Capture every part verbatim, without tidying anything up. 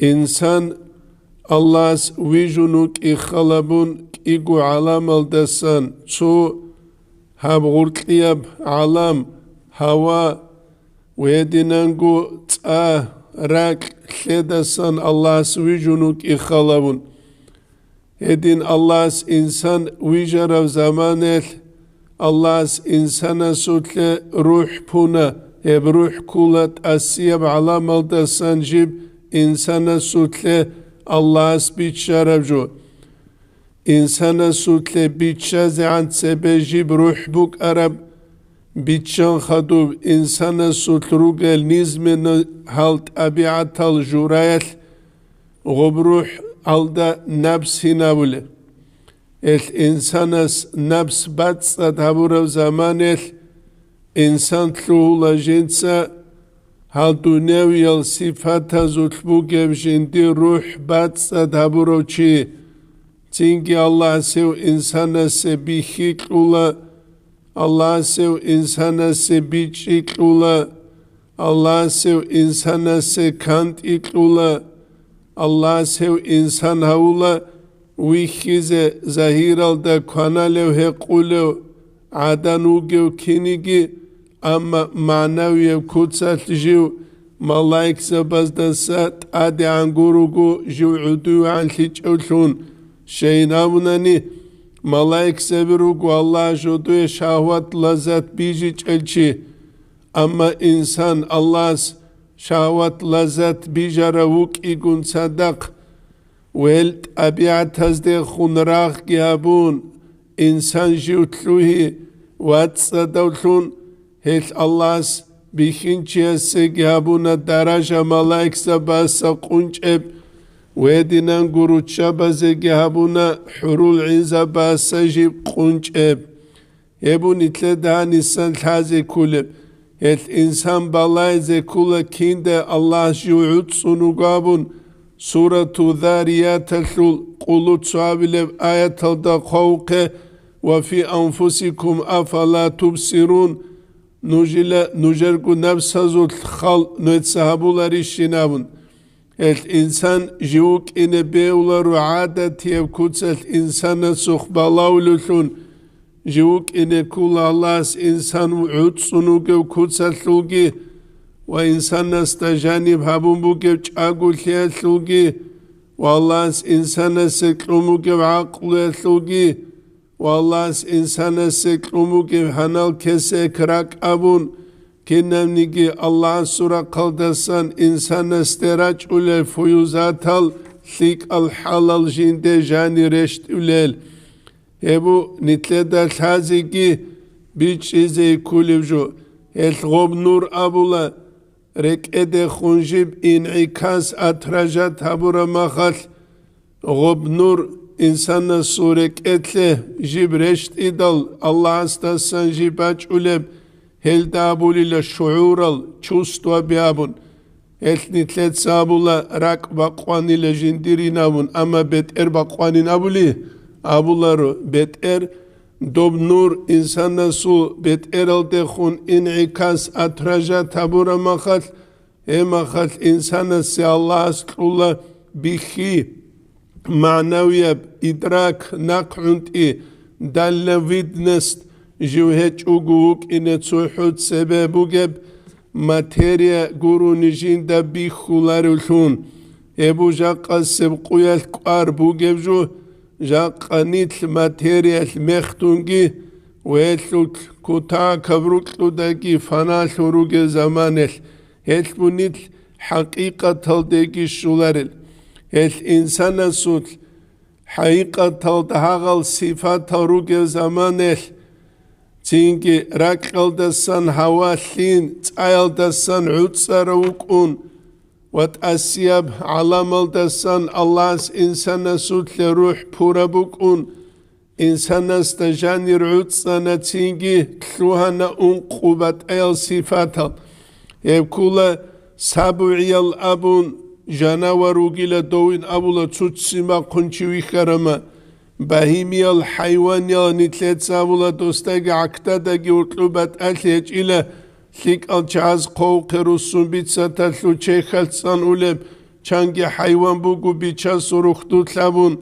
Инсан Аллагьас вижун вукӀи халабун кӀиго гӀаламалдасан цо, гьаб гъуркьияб гӀалам, гьава, гьединанго цӀа, ракь, лъедасан Аллагьас вижун вукӀи халабун. Гьедин Аллагьас инсан вижарав заманаялъ, Аллагьас инсанасулъе рухӀ пуна, гьеб рухӀ ккула тӀасияб гӀаламалдасан жиб инсанасулъе Аллагьас биччараб жо. Инсанасулъе биччазегӀан цебе жиб рухӀ букӀараб, биччан хадуб инсанасулъ ругел низмена гьал тӀабигӀатал жураялъ, гъоб рухӀ алда напс гьинабулеб. Гьелъ инсанас напс бацӀцӀад гьабураб заманаялъ, инсан лъугьула жинца гьал дунявиял сипатазулъ бугеб жиндир рухӀ бацӀцӀад гьабурав чи. Цинги Аллагьас гьев инсанасе бихьи кьула, Аллагьас гьев инсанасе бичӀчӀи кьула, Аллагьас гьев инсанасе кантӀи кьула, Аллагьас гьев инсан гьавула вихьизе загьиралда кваналев гьекъулев гӀадан вугев киниги, амма магӀнавияб куцалъ жив малаикзабаздаса тӀадегӀан гуруго жив гӀодовегӀан лъичӀевлъун. Щайин абунани, малаикзаби руго Аллагь жодое шагьват-лаззат бижичӀел чи. Амма инсан Аллагьас шагьват-лаззат бижарав вукӀигун цадахъ, вел тӀабигӀатаздехун рагъги гьабун, инсан жив лъугьи вацӀцӀадавлъун, гьелъ Аллагьас бихьинчиясеги гьабуна даража малаикзабаса къунчӀеб, гьединанго руччабазеги гьабуна хӀурул гӀинзабаса жиб къунчӀеб. Гьеб нилъеда гьанисан лъазе кколеб. Гьелъ инсан балайзе ккола кинда Аллагь жив гӀуцӀцӀун вуго абун, Сурату Зарияталъул къуллуцо абилеб аяталда хъвавухъе: «Ва фи анфусикум афала тубсирун», нужила нужерго напсазулъ хал нужеца гьабуларищин абун. Гьелъ инсан жив вукӀине бегьуларо гӀадатияб куцалъ инсанасухъ балагьулевлъун, жив вукӀине ккола Аллагьас инсан гӀуцӀцӀун вугев куцалъулги ва инсанасда жаниб гьабун бугеб чӀаголъиялъулги ва Аллагьас инсанасе кьун бугеб гӀакълуялъулги, ва Аллагьас инсанасе кьун бугеб гьанал кесек ракӀ абун, кинабниги Аллагьасул рахъалдасан инсанасде рачӀулел фуюзатал лъикӀал хӀалал жинде жани рещтӀулел. Гьеб нилъеда лъазеги бичӀчӀизе кколеб жо, гьелъ гъоб нур абула, рекӀедехун жиб инъикас, отражать гьабураб махалъ, гъоб нур инсанасул рекӀелъе жиб рещтӀидал, Аллагьасдасан жиб бачӀулеб, гьелда абулила шугӀурал, чувстваби абун. Гьелъ нилъеца абула ракӀ бакъванила жиндирин абун, амма бетӀер бакъванин абули? Абуларо, бетӀер, доб нур инсанасул бетӀералдехун инъикас, отражать гьабураб махалъ, гьеб махалъ инсанасе Аллагьас кьула бихьи, магӀнавияб идрак, нахъгӀунтӀи, дальновидность, жив гьечӀого вукӀине цохӀо цебе бугеб материя гурони жинда бихьуларевлъун. Гьеб жакъасеб къуялъ кӀвар бугеб жо, жакъа нилъ материялъ мехдунги, велъулъ кутакаб рукьудаги фаналъун ругел заманалъ, гьелъ бу нилъ хӀакъикъаталдеги щоларел. Гьелъ инсанасулъ хӀакъикъаталда гьагъал сипатал ругел заманалъ, цинги ракьалдасан гьава лъин, цӀаялдасан гӀуцӀарав вукӀун ва тӀасияб гӀаламалдасан Аллагьас инсанасулъе рухӀ пураб букӀун, инсанасда жанир гӀуцӀана, цинги лъугьана ункъо батӀаял сипатал. Гьеб ккула сабугӀиял абун, жанавар вугила довин абула цуццин бахъун чи вихьарама. Багьимиял хӀайваниял нилъеца абула досдаги гӀакдадаги уркьуб батӀалъи гьечӀила, лъикӀал чагӀаз хъовухъе руссун бицаталъул чехьалъ цӀан улеб, Чанги хӀайван буго бичасул рухьдулъ абун,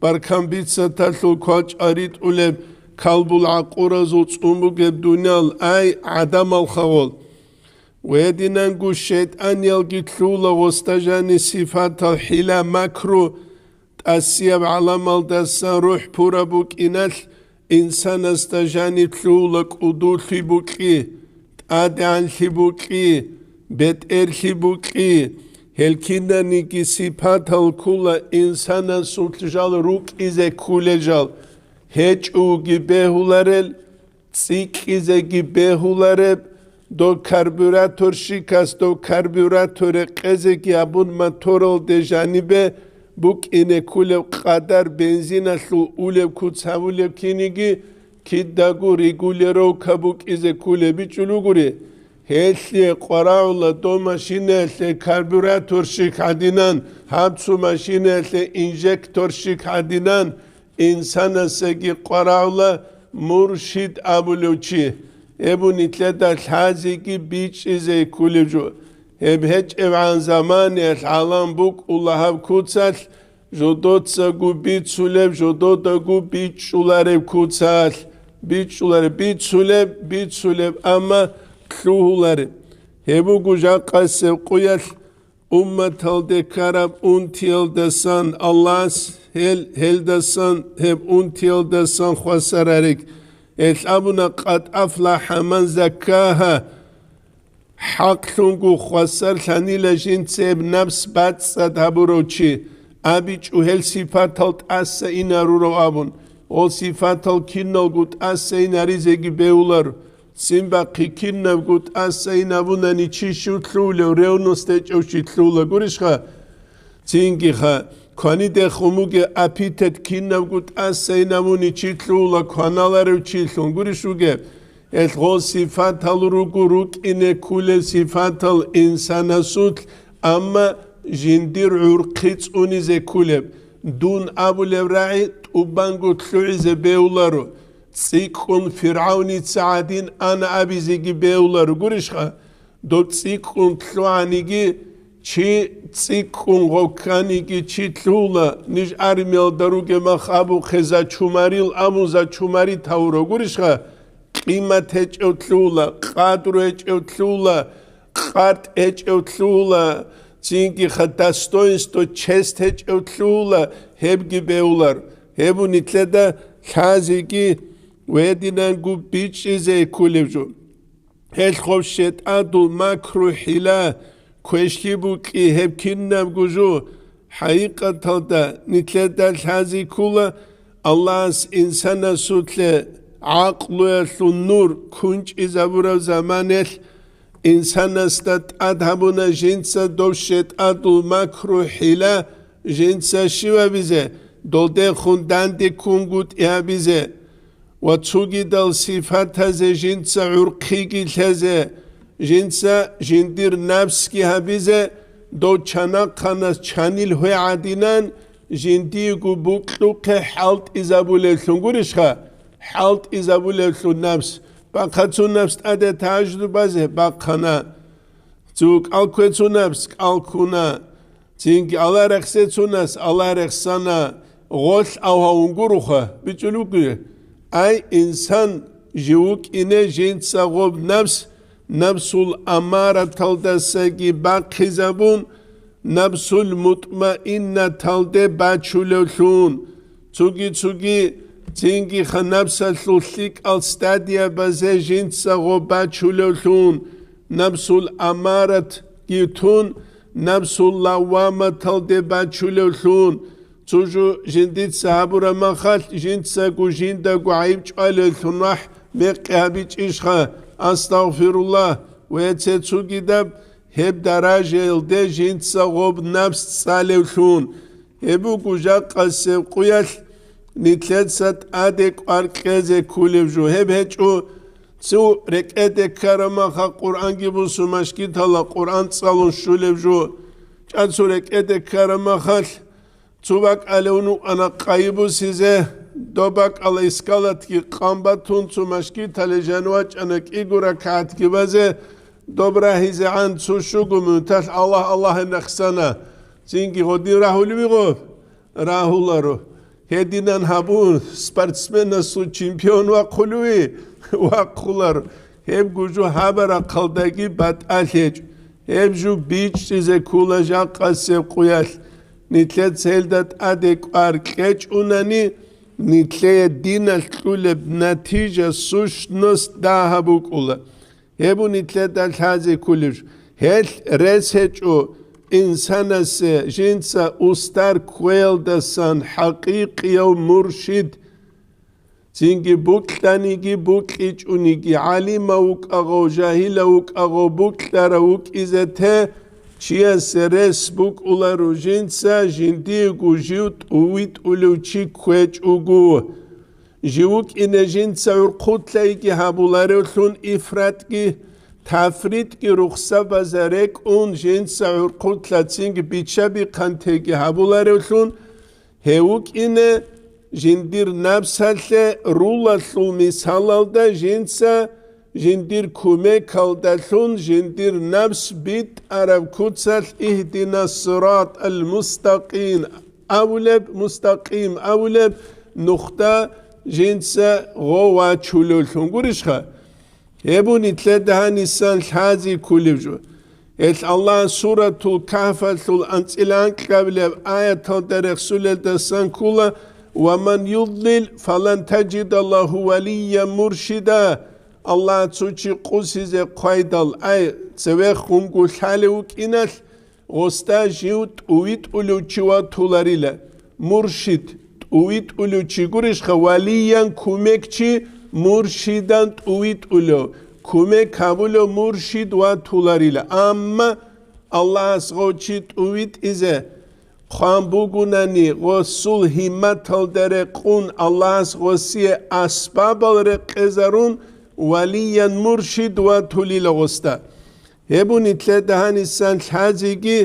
баркан бицаталъул квачӀал ритӀулеб, калбул гӀакъуразул цӀун бугеб дуниял, ай, гӀадамал хагъол! Гьединанго шайтӀаниялги лъугьула гъосда жани сипатал хӀила-макру, тӀасияб гӀаламалдасан рухӀ пураб букӀиналъ, инсанасда жаниб лъугьула кӀудулъи букьи, тӀадегӀанлъи букьи, бетӀерлъи букьи. Гьел кинаниги сипатал ккула инсанасулъ жал рукӀизе ккулел жал, гьечӀоги бегьуларел, цӀикӀкӀизеги бегьулареб, дов карбюраторщикас дов карбюратор рекъезеги абун моторалде жанибе букӀине ккулеб къадар бензиналъул улеб куц гьавулеб киниги кидаго регулировка букӀизе ккулеб бичӀчӀул ругури. Гьелъие къварагӀула дов машинаялъе карбюраторщик гьадинан, гьаб цо машинаялъе инжекторщик гьадинан, инсанасеги къварагӀула муршид абулев чи, гьеб нилъеда лъазеги бичӀчӀизе ккулеб жо. Гьеб гьечӀебгӀан заманаялъ гӀалам букӀула гьаб куцалъ, жодоцаго бицулеб, жододаго бичӀчӀулареб куцалъ, бичӀчӀулареб, бицулеб, бицулеб, амма лъугьулареб. Гьеб буго жакъасеб къуялъ умматалде ккараб унтиялдасан Аллагьас гьел, гьелдасан, гьеб унтиялдасан хвасар гьарикь. Гьелъ абуна: «Къад афлахӀа ман заккагьа». ХӀакълъунго хвасарлъанила жинца гьеб напс бацӀцӀад гьабурав чи, абичӀо гьел сипатал тӀаса инарурав абун. Гьел сипатал киналго тӀаса инаризеги бегьуларо. Цин бахъи кинабго тӀаса ин абунани чи щив лъугьулев, ревность гьечӀев чи лъугьула гурищха? Цингиха, кванидехун бугеб апитет кинабго тӀаса ин абуни чи лъугьула кваналарев чилъун гурищ вугеб? Гьелъ гъол сипатал руго рукӀине ккулел сипатал инсанасулъ, амма жиндир гӀурхъи цӀунизе ккулеб. Дун абулеб рагӀи тӀубанго лъугӀизе бегьуларо. ЦӀикӀкӀун ФиргӀавница гӀадин ана абизеги бегьуларо гурищха? Доб цӀикӀкӀун лъугӀаниги, чи цӀикӀкӀун гъокканиги чи лъугьула, ниж армиялда ругеб мах абухъе зачумарил абун зачумари тавура гурищха? Къимат гьечӀев лъугьула, къадру гьечӀев лъугьула, къартӀ гьечӀев лъугьула, цинги ха достоинство, честь гьечӀев лъугьула, гьебги бегьулар. Гьеб нилъеда лъазеги гьединанго бичӀчӀизе кколеб жо. Гьелъ гъоб шетӀадул макру-хӀила, квешлъи букӀи гьеб кинабго жо, хӀакъикъаталда нилъеда лъазе ккола, Аллагьас инсанасулъе гӀакълуялъул нур кунчӀизабураб заманалъ, инсанасда тӀад гьабуна жинца доб шетӀадул макру-хӀила жинца щив гьабизе, долдехун данде ккунгутӀи гьабизе ва цогидал сипатазе жинца гӀурхъиги лъезе, жинца жиндир напсги гьабизе, дов чанахъанас чанил гьве гӀадинан, жиндиего букьухъе хӀалтӀизабулевлъун гурищха? ХӀалтӀизабулевлъун напс. Бахъа цо напс тӀаде тажду базе, бахъана. Цо кӀал ккве цо напс, кӀал ккуна. Цинги Аллагь рехсецунас Аллагь рехсана, гъолъ авгьавун гуроха, бичӀчӀулуги. Ай, инсан, жив вукӀине жинца гъоб напс, напсул амараталдасаги бахъизабун, напсул мутмаиннаталде бачулевлъун. Цуги-цуги цинги ха напсалъул лъикӀал стадиябазе жинца гъоб бачулевлъун, напсул амаратги тун, напсул лавваматалде бачулевлъун, цо жо жиндица гьабураб махалъ, жинцаго жиндаго гӀайиб чӀвалеллъун рахӀ мекъи гьабичӀищха, астагъфируллагь, ва цецугидаб гьеб даражаялде жинца гъоб напс цӀалевлъун. Гьеб буго жакъасеб къуялъ нилъеца тӀаде кӀвар кьезе кколеб жо. Гьеб гьечӀо, цо рекӀеде ккарамаха Къуръанги бусу машгитала Къуръан цӀалун щулеб жо. ЧӀа цо рекӀеде ккарамахалъ, цо бакӀалев вукӀана къайи бусизе, доб бакӀала искалатги къан батун, цо машгитале жан вачӀана кӀиго ракагӀатги базе, доб рагьизегӀан цо щуго минуталъ Аллагь, Аллагь рехсана. Цинги гъодин рагьулев гъо? Рагьуларо. Гьединан гьабун, спортсменасул чемпион вахъулев? Вахъуларо. Гьеб гужу гьабарахъалдаги батӀалъ гьечӀо. Гьеб жу бичӀчӀизе ккула жакъасеб къуялъ. Нилъеца гьелда тӀаде кӀвар кьечӀунани, нилъее диналъ кьулеб натижа, сущность, дагьаб букӀула. Гьеб нилъеда лъазе кколеб жо. Гьелъ рес гьечӀо инсанасе жинца устар кквеялдасан хӀакъикъияв муршид. Цинги букьаниги букьичӀониги, гӀалимав вукӀагъав, жагьилав вукӀагъав, букьарав вукӀизе те, чиясе рес букӀуларо жинца жиндиего жив тӀувитӀулев чи кквечӀого. Жив вукӀине жинца гӀурхъулъайги гьабуларевлъун ифратги, тафритги рухсабаза рекӀун жинца гӀурхъулъа цинги бича-бихъантеги гьабуларевлъун, гьев вукӀине жиндир напсалъе рулалъул мисалалда жинца жиндир кумекалдалъун жиндир напс битӀараб куцалъ «Игьдина сиратӀал мустакъим» абулеб, мустакъим абулеб нухда жинца гъо вачулевлъун гурищха? Гьеб нилъеда гьанисан лъази кколеб жо. Гьелъ Аллагь Суратул Кагьфалъул анцӀила анкьабилеб аяталда рехсулелдасан ккола: «Ва ман юдлил, фалан таджида лагьу валиян муршида». Аллагь цо чи къусизе хъвайдал, ай, цевехун гулъалев вукӀиналъ, гъосда жив тӀувитӀулев чи ватуларила. Муршид, тӀувитӀулев чи гурищха, валиян кумекчи, муршидан тӀувитӀулев, кумек гьабулев муршид ватуларила. Амма Аллагьас гъов чи тӀувитӀизе хъван бугунани, гъосул гьимматалда рекъун, Аллагьас гъосие асбабал рекъезарун, валиян муршид ватулила гъосда. Гьеб нилъеда гьанисан лъазеги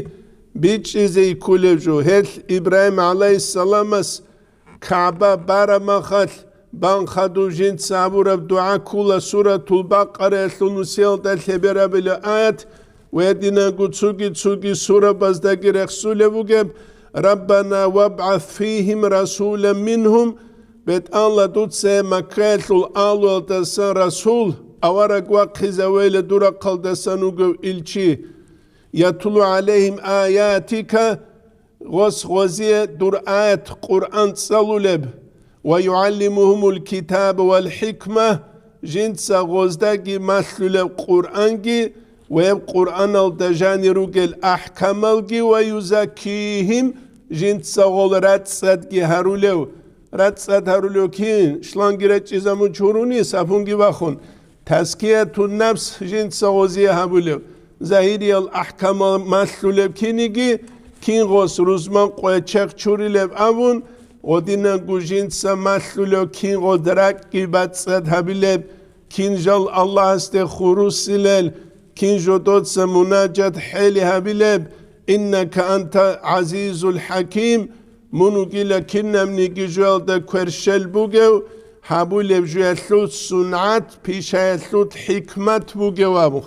бичӀчӀизе кколеб жо. Гьелъ Ибрагьим гӀалайгьиссаламас КагӀба бараб махалъ, бан хадув жинца гьабураб дугӀа ккула Суратул Бакъараялъул нусиялда лъеберабила аят ва гьединанго цоги-цоги сурабаздаги рехсулеб бугеб: «Раббана вабгӀас фигьим расулан мингьум», БетӀалла, дуца Маккаялъул агьлуялдасан расул, авараг вахъизавейила дур рахъалдасан вугев илчи, «ятлу гӀалайгьим аятика», гъос гъозие дур аят Къуръан цӀалулеб, «ва югӀаллимугьумул китаба вал хӀикма», жинца гъоздаги малъулеб Къуръанги ва гьеб Къуръаналда жанир ругел ахӀкамалги, «ва юзаккигьим», жинца гъол рацӀцӀадги гьарулев. РацӀцӀад гьарулев кин? Шланги рачӀчӀизабун чуруни, сапунги бахун. Тазкиятун нафс жинца гъозие гьабулев, загьириял ахӀкамал малъулев киниги, кин гъос рузман къвечехъ чурилеб абун, гъодинанго жинца малъулев кин гъод ракӀги бацӀцӀад гьабилеб, кин жал Аллагьасде хурусилел, кин жодоца мунажат хӀели гьабилеб, «Иннака анта гӀазизул хӀаким», мун вугила кинабниги жоялда кверщел бугев, гьабулеб жоялъул сунгӀат, пишаялъул хӀикмат бугев абун.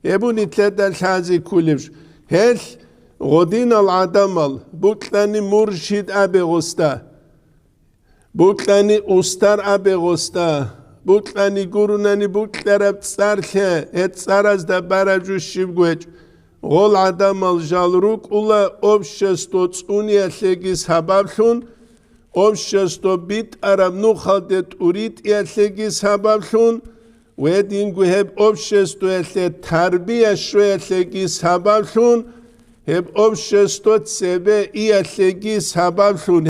Гьеб нилъеда лъази кколеб жо. Гьелъ гъодинал гӀадамал букьани муршид абе гъосда. Букьани устар абе гъосда, букьани гурунани букьараб цӀарлъе, гьеб цӀаразда бараб жо щибго гьечӀо. Гъол гӀадамал жал рукӀула общество цӀуниялъеги сабаблъун, общество битӀараб нухалде тӀуритӀиялъеги сабаблъун, ва гьединго гьеб обществоялъе тарбия щвеялъеги сабаблъун, гьеб общество цебе иялъеги сабаблъун.